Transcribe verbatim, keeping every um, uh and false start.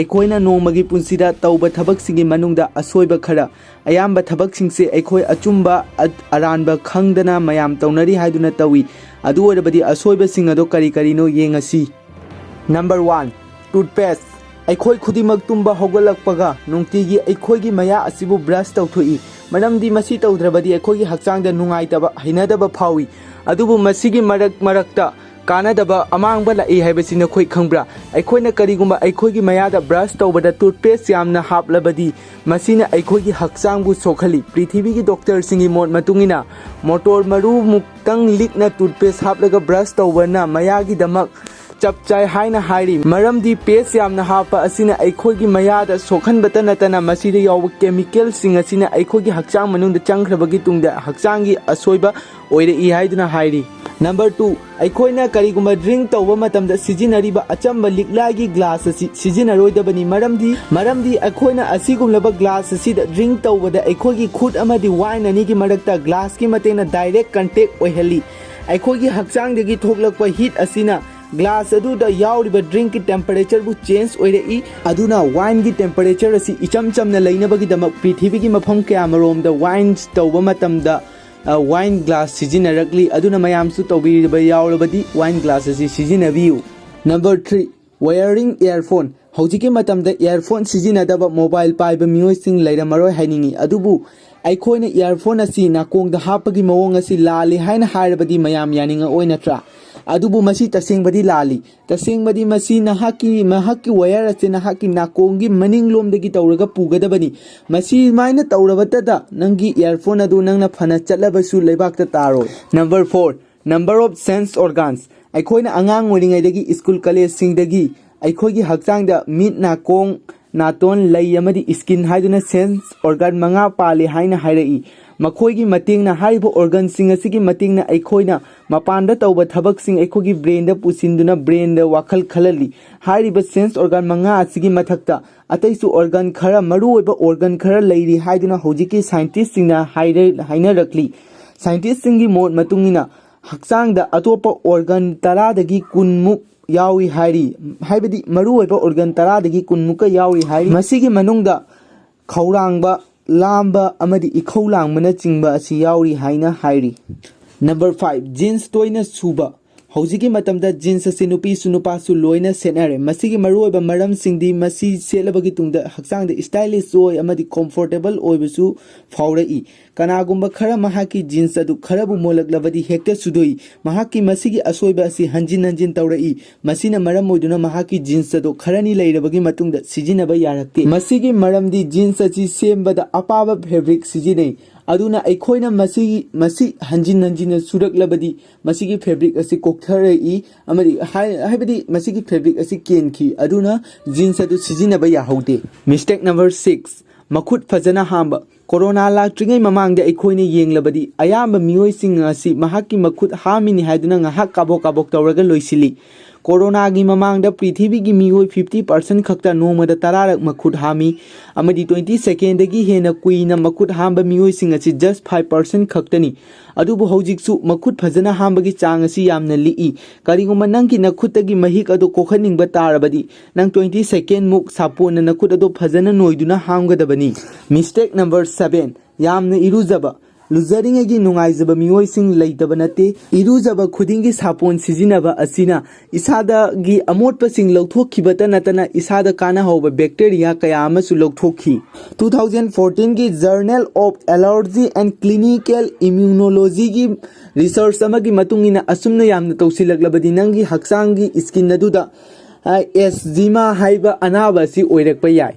ꯑꯩꯈꯣꯏꯅ ꯅꯣꯡꯃꯒꯤ ꯄꯨꯟꯁꯤꯗ ꯇꯧꯕ ꯊꯕꯛꯁꯤꯡꯒꯤ ꯃꯅꯨꯡꯗ ꯑꯁꯣꯏꯕ ꯈꯔ, ꯑꯌꯥꯝꯕ ꯊꯕꯛꯁꯤꯡꯁꯦ ꯑꯩꯈꯣꯏ ꯑꯆꯨꯝꯕ, ꯑ-, ꯑꯔꯥꯟꯕ ꯈꯪꯗꯅ ꯃꯌꯥꯝ ꯇꯧꯅꯔꯤ ꯍꯥꯏꯗꯨꯅ ꯇꯧꯏ꯫ ꯑꯗꯨ ꯑꯣꯏꯔꯕꯗꯤ ꯑꯁꯣꯏꯕꯁꯤꯡ ꯑꯗꯣ ꯀꯔꯤ ꯀꯔꯤꯅꯣ ꯌꯦꯡꯉꯁꯤ꯫ Number one, toothpaste꯫ ꯑꯩꯈꯣꯏ ꯈꯨꯗꯤꯡꯃꯛ ꯇꯨꯝꯕ ꯍꯧꯒꯠꯂꯛꯄꯒ ꯅꯨꯡꯇꯤꯒꯤ ꯑꯩꯈꯣꯏꯒꯤ ꯃꯌꯥ ꯑꯁꯤꯕꯨ brush ꯇꯧꯊꯣꯛꯏ, ꯃꯔꯝꯗꯤ ꯃꯁꯤ ꯇꯧꯗ꯭ꯔꯕꯗꯤ ꯑꯩꯈꯣꯏꯒꯤ ꯍꯛꯆꯥꯡꯗ ꯅꯨꯡꯉꯥꯏꯇꯕ, ꯍꯩꯅꯗꯕ ꯐꯥꯎꯏ꯫ ꯑꯗꯨꯕꯨ ꯃꯁꯤꯒꯤ ꯃꯔꯛ ꯃꯔꯛꯇ ꯀꯥꯟꯅꯗꯕ ꯑꯃꯥꯡꯕ ꯂꯥꯛꯏ ꯍꯥꯏꯕꯁꯤ ꯅꯈꯣꯏ ꯈꯪꯕ꯭ꯔꯥ? ꯑꯩꯈꯣꯏꯅ ꯀꯔꯤꯒꯨꯝꯕ ꯑꯩꯈꯣꯏꯒꯤ ꯃꯌꯥꯗ brush ꯇꯧꯕꯗ toothpaste ꯌꯥꯝꯅ ꯍꯥꯞꯂꯕꯗꯤ, ꯃꯁꯤꯅ ꯑꯩꯈꯣꯏꯒꯤ ꯍꯛꯆꯥꯡꯕꯨ ꯁꯣꯛꯍꯜꯂꯤ꯫ ꯄ꯭ꯔꯤꯊꯤꯕꯤꯒꯤ doctorꯁꯤꯡꯒꯤ ꯃꯣꯠ ꯃꯇꯨꯡ ꯏꯟꯅ, ꯃꯣꯇꯣꯔ ꯃꯔꯨꯃꯨꯛꯇꯪ ꯂꯤꯛꯅ toothpaste ꯍꯥꯞꯂꯒ brush ꯇꯧꯕꯅ ꯃꯌꯥꯒꯤꯗꯃꯛ ꯆꯞ ꯆꯥꯏ ꯍꯥꯏꯅ ꯍꯥꯏꯔꯤ, ꯃꯔꯝꯗꯤ paste ꯌꯥꯝꯅ ꯍꯥꯞꯄ ꯑꯁꯤꯅ ꯑꯩꯈꯣꯏꯒꯤ ꯃꯌꯥꯗ ꯁꯣꯛꯍꯟꯕꯇ ꯅꯠꯇꯅ ꯃꯁꯤꯗ ꯌꯥꯎꯕ chemicalꯁꯤꯡ ꯑꯁꯤꯅ ꯑꯩꯈꯣꯏꯒꯤ ꯍꯛꯆꯥꯡ ꯃꯅꯨꯡꯗ ꯆꯪꯈ꯭ꯔꯕꯒꯤ ꯇꯨꯡꯗ ꯍꯛꯆꯥꯡꯒꯤ ꯑꯁꯣꯏꯕ ꯑꯣꯏꯔꯛꯏ ꯍꯥꯏꯗꯨꯅ ꯍꯥꯏꯔꯤ꯫ Number two, ꯑꯩꯈꯣꯏꯅ ꯀꯔꯤꯒꯨꯝꯕ drink ꯇꯧꯕ ꯃꯇꯝꯗ ꯁꯤꯖꯤꯟꯅꯔꯤꯕ ꯑꯆꯝꯕ ꯂꯤꯛꯂꯥꯒꯤ glass ꯑꯁꯤ ꯁꯤꯖꯤꯟꯅꯔꯣꯏꯗꯕꯅꯤ, ꯃꯔꯝꯗꯤ, ꯃꯔꯝꯗꯤ ꯑꯩꯈꯣꯏꯅ ꯑꯁꯤꯒꯨꯝꯂꯕ glass ꯑꯁꯤꯗ drink ꯇꯧꯕꯗ ꯑꯩꯈꯣꯏꯒꯤ ꯈꯨꯠ ꯑꯃꯗꯤ wine ꯑꯅꯤꯒꯤ ꯃꯔꯛꯇ glassꯀꯤ ꯃꯇꯦꯡꯅ direct contact ꯑꯣꯏꯍꯜꯂꯤ꯫ ꯑꯩꯈꯣꯏꯒꯤ ꯍꯛꯆꯥꯡꯗꯒꯤ ꯊꯣꯛꯂꯛꯄ heat ꯑꯁꯤꯅ glass ꯑꯗꯨꯗ ꯌꯥꯎꯔꯤꯕ drinkꯀꯤ temperatureꯕꯨ change ꯑꯣꯏꯔꯛꯏ꯫ ꯑꯗꯨꯅ wineꯒꯤ temperature ꯑꯁꯤ ꯏꯆꯝ ꯆꯝꯅ ꯂꯩꯅꯕꯒꯤꯗꯃꯛ ꯄ꯭ꯔꯤꯊꯤꯕꯤꯒꯤ ꯃꯐꯝ ꯀꯌꯥꯃꯔꯣꯝꯗ wine ꯇꯧꯕ ꯃꯇꯝꯗ, ꯑ, wine glass ꯁꯤꯖꯤꯟꯅꯔꯛꯂꯤ꯫ ꯑꯗꯨꯅ ꯃꯌꯥꯝꯁꯨ ꯇꯧꯕꯤꯕ ꯌꯥꯎꯔꯕꯗꯤ wine glass ꯑꯁꯤ ꯁꯤꯖꯤꯟꯅꯕꯤꯌꯨ꯫ Number three, wearing earphone꯫ ꯍꯧꯖꯤꯛꯀꯤ ꯃꯇꯝꯗ earphone ꯁꯤꯖꯤꯟꯅꯗꯕ mobile ꯄꯥꯏꯕ ꯃꯤꯑꯣꯏꯁꯤꯡ ꯂꯩꯔꯝꯃꯔꯣꯏ ꯍꯥꯏꯅꯤꯡꯏ꯫ ꯑꯗꯨꯕꯨ ꯑꯩꯈꯣꯏꯅ earphone ꯑꯁꯤ ꯅꯥꯀꯣꯡꯗ ꯍꯥꯞꯄꯒꯤ ꯃꯑꯣꯡ ꯑꯁꯤ ꯂꯥꯜꯂꯤ ꯍꯥꯏꯅ ꯍꯥꯏꯔꯕꯗꯤ ꯃꯌꯥꯝ ꯌꯥꯅꯤꯡꯉꯛꯑꯣꯏ, ꯅꯠꯇ꯭ꯔꯥ? ꯑꯗꯨꯕꯨ ꯃꯁꯤ ꯇꯁꯦꯡꯕꯗꯤ ꯂꯥꯜꯂꯤ꯫ ꯇꯁꯦꯡꯕꯗꯤ ꯃꯁꯤ ꯅꯍꯥꯛꯀꯤ, ꯃꯍꯥꯛꯀꯤ wire ꯑꯁꯤ ꯅꯍꯥꯛꯀꯤ ꯅꯥꯀꯣꯡꯒꯤ ꯃꯅꯤꯡꯂꯣꯝꯗꯒꯤ ꯇꯧꯔꯒ ꯄꯨꯒꯗꯕꯅꯤ꯫ ꯃꯁꯤ ꯁꯨꯃꯥꯏꯅ ꯇꯧꯔꯕꯇꯗ ꯅꯪꯒꯤ earphone ꯑꯗꯨ ꯅꯪꯅ ꯐꯅ ꯆꯠꯂꯕꯁꯨ ꯂꯩꯕꯥꯛꯇ ꯇꯥꯔꯣꯏ꯫ Number four, number of sense organs꯫ ꯑꯩꯈꯣꯏꯅ ꯑꯉꯥꯡ ꯑꯣꯏꯔꯤꯉꯩꯗꯒꯤ school collegeꯁꯤꯡꯗꯒꯤ ꯑꯩꯈꯣꯏꯒꯤ ꯍꯛꯆꯥꯡꯗ ꯃꯤꯠ, ꯅꯥꯀꯣꯡ, ꯅꯥꯇꯣꯟ, ꯂꯩ ꯑꯃꯗꯤ skin ꯍꯥꯏꯗꯨꯅ sense organ ꯃꯉꯥ ꯄꯥꯜꯂꯤ ꯍꯥꯏꯅ ꯍꯥꯏꯔꯛꯏ꯫ ꯃꯈꯣꯏꯒꯤ ꯃꯇꯦꯡꯅ, ꯍꯥꯏꯔꯤꯕ organꯁꯤꯡ ꯑꯁꯤꯒꯤ ꯃꯇꯦꯡꯅ ꯑꯩꯈꯣꯏꯅ ꯃꯄꯥꯟꯗ ꯇꯧꯕ ꯊꯕꯛꯁꯤꯡ ꯑꯩꯈꯣꯏꯒꯤ brainꯗ ꯄꯨꯁꯤꯟꯗꯨꯅ brainꯗ ꯋꯥꯈꯜ ꯈꯜꯍꯜꯂꯤ꯫ ꯍꯥꯏꯔꯤꯕ sense organ ꯃꯉꯥ ꯑꯁꯤꯒꯤ ꯃꯊꯛꯇ ꯑꯇꯩꯁꯨ organ ꯈꯔ, ꯃꯔꯨꯑꯣꯏꯕ organ ꯈꯔ ꯂꯩꯔꯤ ꯍꯥꯏꯗꯨꯅ ꯍꯧꯖꯤꯛꯀꯤ scientistꯁꯤꯡꯅ ꯍꯥꯏꯔ-, ꯍꯥꯏꯅꯔꯛꯂꯤ꯫ Scientistꯁꯤꯡꯒꯤ ꯃꯣꯠ ꯃꯇꯨꯡ ꯏꯟꯅ ꯍꯛꯆꯥꯡꯗ ꯑꯇꯣꯞꯄ organ ꯇꯔꯥꯗꯒꯤ ꯀꯨꯟꯃꯨꯛ ꯌꯥꯎꯏ ꯍꯥꯏꯔꯤ꯫ ꯍꯥꯏꯕꯗꯤ ꯃꯔꯨꯑꯣꯏꯕ ꯑꯣꯔꯒꯟ ꯇꯔꯥꯗꯒꯤ ꯀꯨꯟꯃꯨꯛꯀ ꯌꯥꯎꯔꯤ ꯍꯥꯏꯔꯤ꯫ ꯃꯁꯤꯒꯤ ꯃꯅꯨꯡꯗ ꯈꯧꯔꯥꯡꯕ, ꯂꯥꯝꯕ ꯑꯃꯗꯤ ꯏꯈꯧ ꯂꯥꯡꯕꯅꯆꯤꯡꯕ ꯑꯁꯤ ꯌꯥꯎꯔꯤ ꯍꯥꯏꯅ ꯍꯥꯏꯔꯤ꯫ ꯅꯝꯕꯔ ꯐꯥꯏꯚ, ꯖꯤꯟꯁ ꯇꯣꯏꯅ ꯁꯨꯕ꯫ ꯍꯧꯖꯤꯛꯀꯤ ꯃꯇꯝꯗ ꯖꯤꯟꯁ ꯑꯁꯤ ꯅꯨꯄꯤꯁꯨ ꯅꯨꯄꯥꯁꯨ ꯂꯣꯏꯅ ꯁꯦꯠꯅꯔꯦ꯫ ꯃꯁꯤꯒꯤ ꯃꯔꯨꯑꯣꯏꯕ ꯃꯔꯝꯁꯤꯡꯗꯤ ꯃꯁꯤ ꯁꯦꯠꯂꯕꯒꯤ ꯇꯨꯡꯗ ꯍꯛꯆꯥꯡꯗ ꯏꯁꯇꯥꯏꯂꯤꯁ ꯑꯣꯏ ꯑꯃꯗꯤ ꯀꯝꯐꯣꯔꯇꯦꯕꯜ ꯑꯣꯏꯕꯁꯨ ꯐꯥꯎꯔꯛꯏ꯫ ꯀꯅꯥꯒꯨꯝꯕ ꯈꯔ ꯃꯍꯥꯛꯀꯤ ꯖꯤꯟꯁ ꯑꯗꯨ ꯈꯔꯕꯨ ꯃꯣꯠꯂꯛꯂꯕꯗꯤ ꯍꯦꯛꯇ ꯁꯨꯗꯣꯛꯏ꯫ ꯃꯍꯥꯛꯀꯤ ꯃꯁꯤꯒꯤ ꯑꯁꯣꯏꯕ ꯑꯁꯤ ꯍꯟꯖꯤꯟ ꯍꯟꯖꯤꯟ ꯇꯧꯔꯛꯏ꯫ ꯃꯁꯤꯅ ꯃꯔꯝ ꯑꯣꯏꯗꯨꯅ ꯃꯍꯥꯛꯀꯤ ꯖꯤꯟꯁ ꯑꯗꯨ ꯈꯔꯅꯤ ꯂꯩꯔꯕꯒꯤ ꯃꯇꯨꯡꯗ ꯁꯤꯖꯤꯟꯅꯕ ꯌꯥꯔꯛꯇꯦ꯫ ꯃꯁꯤꯒꯤ ꯃꯔꯝꯗꯤ ꯖꯤꯟꯁ ꯑꯁꯤ ꯁꯦꯝꯕꯗ ꯑꯄꯥꯕ ꯐꯦꯕ꯭ꯔꯤꯛ ꯁꯤꯖꯤꯟꯅꯩ꯫ ꯑꯗꯨꯅ ꯑꯩꯈꯣꯏꯅ ꯃꯁꯤ, ꯃꯁꯤ ꯍꯟꯖꯤꯟ ꯍꯟꯖꯤꯟꯅ ꯁꯨꯔꯛꯂꯕꯗꯤ ꯃꯁꯤꯒꯤ ꯐꯦꯕ꯭ꯔꯤꯛ ꯑꯁꯤ ꯀꯣꯛꯊꯔꯛꯏ ꯑꯃꯗꯤ ꯍꯥꯏ-, ꯍꯥꯏꯕꯗꯤ ꯃꯁꯤꯒꯤ ꯐꯦꯕ꯭ꯔꯤꯛ ꯑꯁꯤ ꯀꯦꯟꯈꯤ꯫ ꯑꯗꯨꯅ ꯖꯤꯟꯁ ꯑꯗꯨ ꯁꯤꯖꯤꯟꯅꯕ ꯌꯥꯍꯧꯗꯦ꯫ ꯃꯤꯁꯇꯦꯛ ꯅꯝꯕꯔ ꯁꯤꯛꯁ, ꯃꯈꯨꯠ ꯐꯖꯅ ꯍꯥꯝꯕ꯫ ꯀꯣꯔꯣꯅꯥ ꯂꯥꯛꯇ꯭ꯔꯤꯉꯩ ꯃꯃꯥꯡꯗ ꯑꯩꯈꯣꯏꯅ ꯌꯦꯡꯂꯕꯗꯤ ꯑꯌꯥꯝꯕ ꯃꯤꯑꯣꯏꯁꯤꯡ ꯑꯁꯤ ꯃꯍꯥꯛꯀꯤ ꯃꯈꯨꯠ ꯍꯥꯝꯃꯤꯅꯤ ꯍꯥꯏꯗꯨꯅ ꯉꯥꯏꯍꯥꯛ ꯀꯥꯕꯣꯛ ꯀꯥꯕꯣꯛ ꯇꯧꯔꯒ ꯂꯣꯏꯁꯤꯜꯂꯤ꯫ ꯀꯣꯔꯣꯅꯥꯒꯤ ꯃꯃꯥꯡꯗ ꯄ꯭ꯔꯤꯊꯤꯕꯤꯒꯤ ꯃꯤꯑꯣꯏ ꯐꯤꯐꯇꯤ ꯄꯥꯔꯁꯦꯟ ꯈꯛꯇ ꯅꯣꯡꯃꯗ ꯇꯔꯥꯔꯛ ꯃꯈꯨꯠ ꯍꯥꯝꯃꯤ ꯑꯃꯗꯤ ꯇ꯭ꯋꯦꯟꯇꯤ ꯁꯦꯀꯦꯟꯗꯒꯤ ꯍꯦꯟꯅ ꯀꯨꯏꯅ ꯃꯈꯨꯠ ꯍꯥꯝꯕ ꯃꯤꯑꯣꯏꯁꯤꯡ ꯑꯁꯤ ꯖꯁ ꯐꯥꯏꯚ ꯄꯥꯔꯁꯦꯟ ꯈꯛꯇꯅꯤ꯫ ꯑꯗꯨꯕꯨ ꯍꯧꯖꯤꯛꯁꯨ ꯃꯈꯨꯠ ꯐꯖꯅ ꯍꯥꯝꯕꯒꯤ ꯆꯥꯡ ꯑꯁꯤ ꯌꯥꯝꯅ ꯂꯤꯛꯏ꯫ ꯀꯔꯤꯒꯨꯝꯕ ꯅꯪꯒꯤ ꯅꯈꯨꯠꯇꯒꯤ ꯃꯍꯤꯛ ꯑꯗꯨ ꯀꯣꯛꯍꯟꯅꯤꯡꯕ ꯇꯥꯔꯕꯗꯤ ꯅꯪ ꯇ꯭ꯋꯦꯟꯇꯤ ꯁꯦꯀꯦꯟꯃꯨꯛ ꯁꯥꯄꯣꯟꯅ ꯅꯈꯨꯠ ꯑꯗꯨ ꯐꯖꯅ ꯅꯣꯏꯗꯨꯅ ꯍꯥꯝꯒꯗꯕꯅꯤ꯫ ꯃꯤꯁꯇꯦꯛ ꯅꯝꯕꯔ ꯁꯚꯦꯟ, ꯌꯥꯝꯅ ꯏꯔꯨꯖꯕ꯫ ꯂꯨꯖꯔꯤꯉꯩꯒꯤ ꯅꯨꯡꯉꯥꯏꯖꯕ ꯃꯤꯑꯣꯏꯁꯤꯡ ꯂꯩꯇꯕ ꯅꯠꯇꯦ꯫ ꯏꯔꯨꯖꯕ ꯈꯨꯗꯤꯡꯒꯤ ꯁꯥꯄꯣꯟ ꯁꯤꯖꯤꯟꯅꯕ ꯑꯁꯤꯅ ꯏꯁꯥꯗꯒꯤ ꯑꯃꯣꯠꯄꯁꯤꯡ ꯂꯧꯊꯣꯛꯈꯤꯕꯇ ꯅꯠꯇꯅ ꯏꯁꯥꯗ ꯀꯥꯟꯅꯍꯧꯕ ꯕꯦꯛꯇꯦꯔꯤꯌꯥ ꯀꯌꯥ ꯑꯃꯁꯨ ꯂꯧꯊꯣꯛꯈꯤ꯫ Two thousand fourteen ꯒꯤ Journal of Allergy and Clinical Immunology ꯒꯤ ꯔꯤꯁꯔꯆ ꯑꯃꯒꯤ ꯃꯇꯨꯡ ꯏꯟꯅ ꯑꯁꯨꯝꯅ ꯌꯥꯝꯅ ꯇꯧꯁꯤꯜꯂꯛꯂꯕꯗꯤ ꯅꯪꯒꯤ ꯍꯛꯆꯥꯡꯒꯤ ꯁ꯭ꯀꯤꯟ ꯑꯗꯨꯗ, ꯑ, ꯑꯦꯁꯖꯤꯃꯥ ꯍꯥꯏꯕ ꯑꯅꯥꯕ ꯑꯁꯤ ꯑꯣꯏꯔꯛꯄ ꯌꯥꯏ꯫